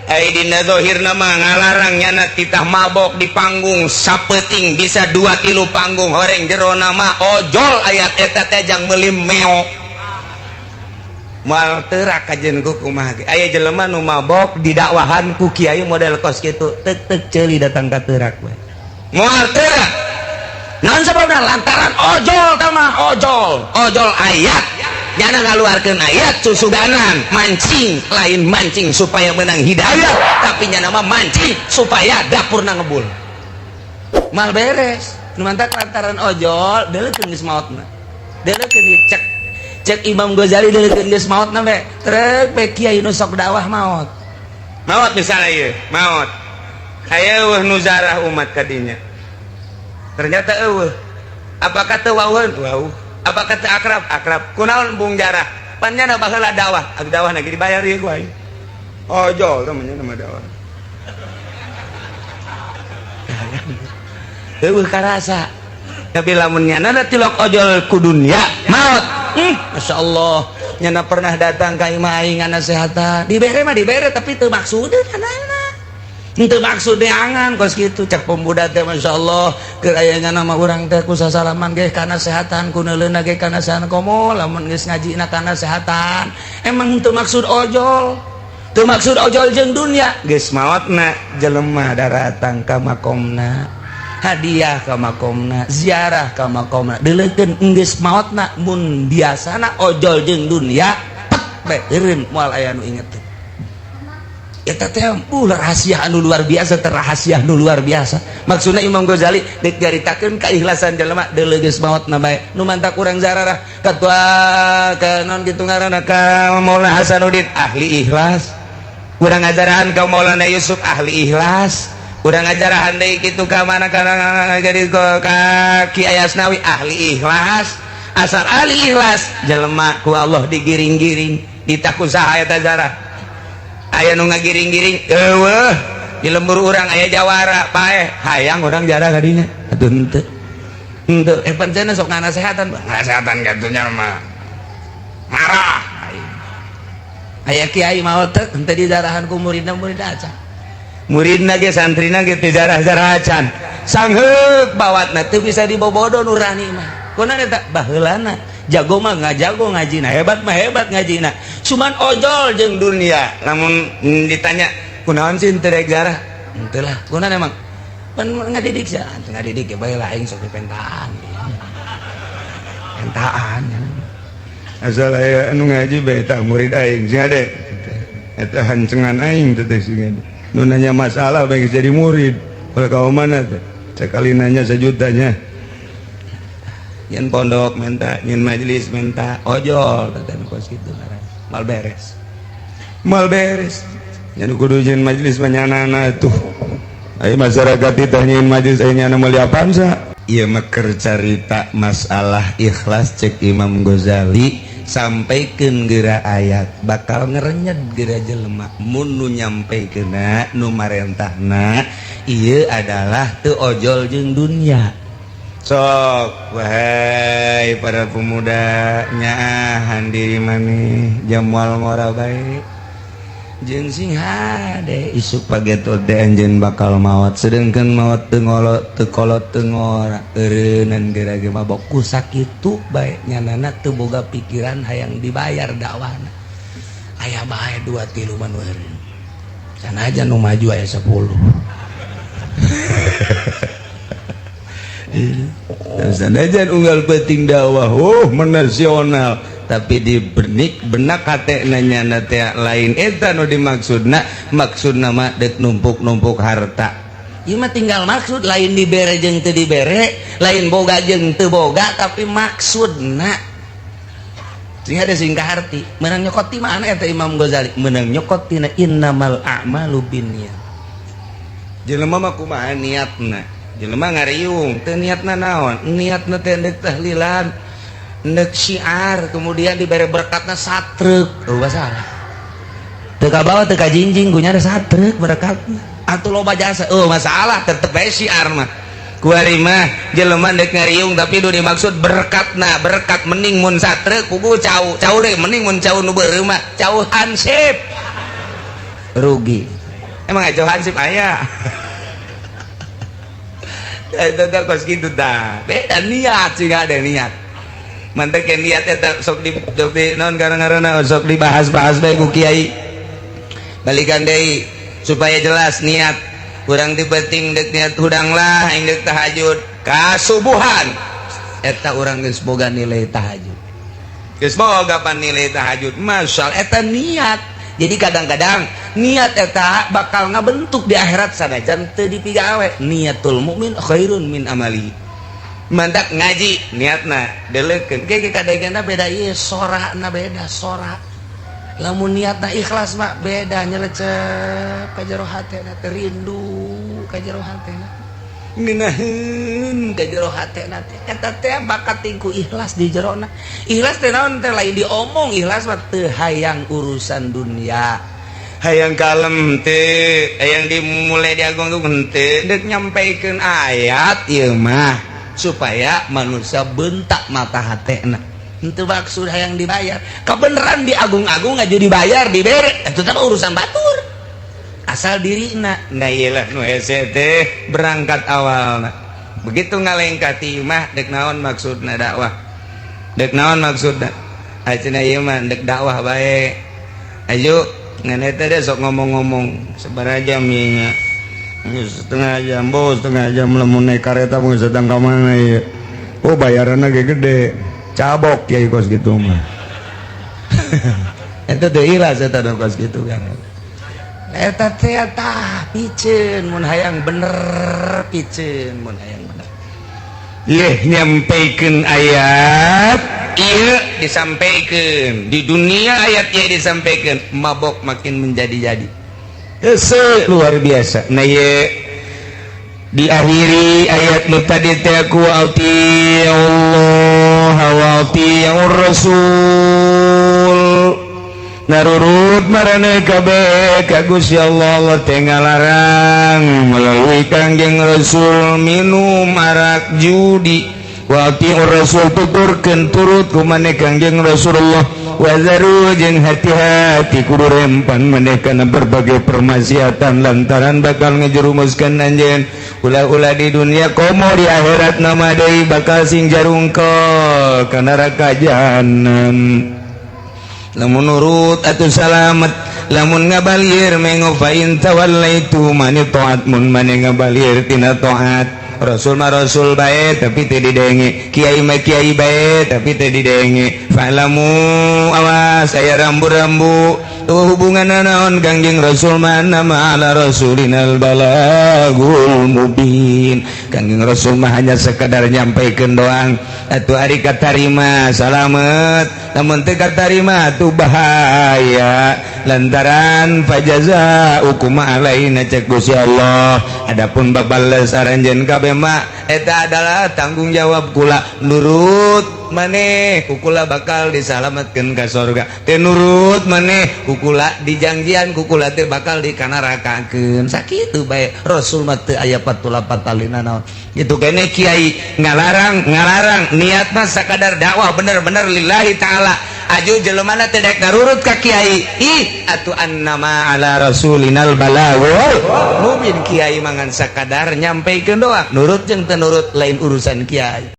Ai dina zahirna mah ngalarang nyana titah mabok di panggung sapeting bisa dua tilu panggung horeng jerona mah ojol ayat eta teh jang meuli meo moal teurak kajen ku kumaha ge aya jelema nu mabok didakwahan ku kiai model kos kitu tek tek ceuli datang ka teurak we moal teurak naon sababna lantaran ojol tah mah ojol ojol ayat nyana ngaluarkeun ayat susuganan mancing lain mancing supaya menang hidayah tapi nyana mah mancing supaya dapurna ngebul mal beres nu mantak lantaran ojol deuleukeun geus maotna deuleukeun cek cek Imam Ghazali deuleukeun geus maotna we trek we kiai nu sok dakwah maot maot misalnya ieu maot aya eueuh nu zarah umat kadinya ternyata eueuh apakah teu wauheun wauh apakah teu akrab akrab kunaon bung jarah pan nyana baheula dakwah ag dakwah lagi dibayar ieu ku aing ojol teh mah nama dakwah eueuh karasa tapi lamun nyana tilok ojol ku dunya maot masyaallah nyana pernah datang ka imah aing ngasehatan dibere mah dibere tapi teu maksudeun anana teu maksud deangan kos kitu cek pemuda teh masyaallah keur aya nyana mah urang teh ku sasalaman ge kana sehatan ku neuleuna ge kana sehatan komo lamun geus ngajina kana sehatan emang teu maksud ojol teu maksud ojol jeung dunya geus maotna jelema daratang ka makomna hadiah ka makomna ziarah ka makomna deuleukeun geus maotna mun biasana ojol jeung dunya pet bae eureun moal aya nu inget teh eta teh rahasia anu luar biasa terrahasia anu luar biasa maksudna Imam Ghazali deuk nyaritakeun keikhlasan jelema deuleu geus maotna bae nu mantak urang zararah katua ka naon kitu ngaranna ka Maulana Hasanuddin ahli ikhlas urang ngajarahan ka Maulana Yusuf ahli ikhlas urang ngajarahan deui kitu ka mana kana jadi ka Ki Asnawi ahli ikhlas asal ahli ikhlas jelema ku Allah digiring-giring ditaku saha eta zarah aya nu ngagiring-giring eueuh di lembur urang aya jawara paeh hayang urang jarah kadinya atuh henteu henteu pancen sok nganasehatan ngasehatan katunya mah marah aya kiai maot teh henteu didarahan ku muridna murid acan muridna ge santrina ge teu jarah-jarah acan sangheuk bawatna teu bisa dibobodo nurani mah kunaon eta baheulana jago mah ngajago ngajina hebat mah hebat ngajina cuman ojol jeung dunia lamun ditanya kunaon sih teu rek jarah henteu lah kunaon emang pan ngadidik sia teu ngadidik ge bae lah aing sok dipentaan pentaan asal aya anu ngaji bae tah murid aing sing ade eta hancengan aing teh sing ade nu nanya masalah bae jadi murid kalau kau mana teh sekali nanya sejutanya nyen pondok minta nyen majelis minta ojol teh kos kitu ngaran mal beres mal beres nyen kudu nyen majelis manyanana tuh ayo masyarakat teh nyen majelis aya nyana meuli Avanza ieu mah keur carita masalah ikhlas cek Imam Ghazali sampaikeun geura ayat bakal ngerenyet geura jelema mun nu nyampekeunna nu marentahna ieu adalah teu ojol jeung dunya sok wahai para pemuda nyaahan diri maneh jamual ngora bae jeung sing hade isuk pageto teh anjeun bakal maot sedengkeun maot teu ngolot teu kolot teu ngora eureunnan geura ge mabok ku sakitu bae nyanana teu boga pikiran hayang dibayar dakwahna aya bae 2 3 mah nu eureun sanajan nu maju aya 10 sanajan unggal penting dakwah oh menasional tapi di benik benak hate nanya teh lain eta nu dimaksudna maksudna mah deuk numpuk-numpuk harta ieu mah tinggal maksud lain dibere jeung teu dibere lain boga jeung teu boga tapi maksudna sing ada sing kaharti meunang nyokot ti mana eta Imam Ghazali meunang nyokot tina innamal a'malu binniyat jelema mah kumaha niatna jelema ngariung teu niatna naon niatna teh deuk tahlilan nek syiar kemudian diberi berkatna satrek eueuh masalah teu ka bawa teu ka jinjing kunya ada satrek berkatna atuh loba jasa eueuh masalah tetep bae syiar mah kuari mah jelema dek ngariung tapi nu dimaksud berkatna berkat mending mun satrek kuku cau cau deh mending mun cau nu beureum mah cau hansip rugi. Emang aja hansip aya. Eta kos kitu tah. Beda niat sih, ada niat. Mantek niat eta sok di naon karena sok dibahas-bahas bae ku kiai. Balikan deui supaya jelas niat. Kurang di penting dek niat hudang lah aing dek tahajud kasubuhan. Eta urang geus boga nilai tahajud. Geus boga pan nilai tahajud. Masyaallah, eta niat. Jadi kadang-kadang niat eta bakal ngabentuk di akhirat sanajan teu dipigawe. Niatul mukmin khairun min amali. Mantak ngaji niatna deleukeun ge kadangna beda ieu, sorana beda sora. Lamun niatna ikhlas mah beda, nyelecep ka jero hatena teh, rindu ka jero hatena, ngeunaheun ka jero hatena teh. Eta teh bakat tingku ikhlas di jerona. Ikhlas teh naon teh? Lain diomong, ikhlas mah teu hayang urusan dunia, hayang kalem teh, hayang dimulai diagung tuh henteu, dek nyampaikeun ayat ieu mah supaya manusia bentak mata hatena. Henteu maksud hayang dibayar. Kebenaran diagung-agung aja dibayar, dibere, itu kan urusan batur, asal dirina. Nah, iyalah nu hese teh berangkat awalna begitu ngalengkah ti imah, dek naon maksudna dakwah, dek naon maksudna? Ayeuna ieu mah dek dakwah bae. Ayo ngan eta deh sok ngomong-ngomong sabaraha jam ieu nya? Setengah jam, bos, setengah jam. Lamun naik kereta mau sedang ka mana ieu? Oh, bayaranna ge gede. Cabok kiai kos gitu mah. Eta teh ikhlas, eta kos gitu kan. Eta teh tah piceun mun hayang bener, piceun mun hayang bener. Ieu nyampaikeun ayat ieu disampaikan di dunia, ayat ieu disampaikan, mabok makin menjadi-jadi. Hese, luar biasa. Nah, ieu diakhiri ayat nu tadi teh ku Allah wa atiur rasul, narurut marane kabeh ka Gusti Allah. Allah teh ngalarang melalui Kangjeng Rasul minum arak, judi. Wa atiur rasul, tuturkeun turut ku maneh Kangjeng Rasulullah. Wazaru, jeung hati-hati, kudu rempan maneh kana berbagai permaksiatan lantaran bakal ngejerumuskan anjeun ulah-ulah di dunia komo di akhirat nama deui bakal sing jarungkol ka neraka jahanam. Lamun nurut atuh salamet, lamun ngabalir mengo fa in tawallaitu mani taat, mun mane ngabalir tina taat Rasul mah Rasul bae tapi teu didenge, kiai mah kiai bae tapi teu didenge, fa'lamu, awas aya rambu-rambu tuh hubungan naon Kangjeng Rasul mah nama ala rasulinal balagul mubin. Kangjeng Rasul mah hanya sekadar nyampaikeun doang atuh. Ari katarima salamet, lamun teu katarima atuh bahaya lantaran fajaza hukum alaina cek Gusti Allah. Adapun babales aranjeun kabeh mah eta adalah tanggung jawab kula. Nurut maneh kukula bakal disalamatkeun ka sorga, teu nurut maneh kukula dijangjian kukula teh bakal dikanarakakeun. Sakitu bae, Rasul mah teu aya patula patalina naon gitu kene. Kiai ngalarang ngalarang, niat mah sakadar dakwah bener-bener lillahi ta'ala. Aju jelemana teh dek ngarurut ka kiai, ih atuh annama ala rasulinal balagul mubin. Kiai mangan sakadar nyampaikeun doang, nurut jeung teu nurut lain urusan kiai.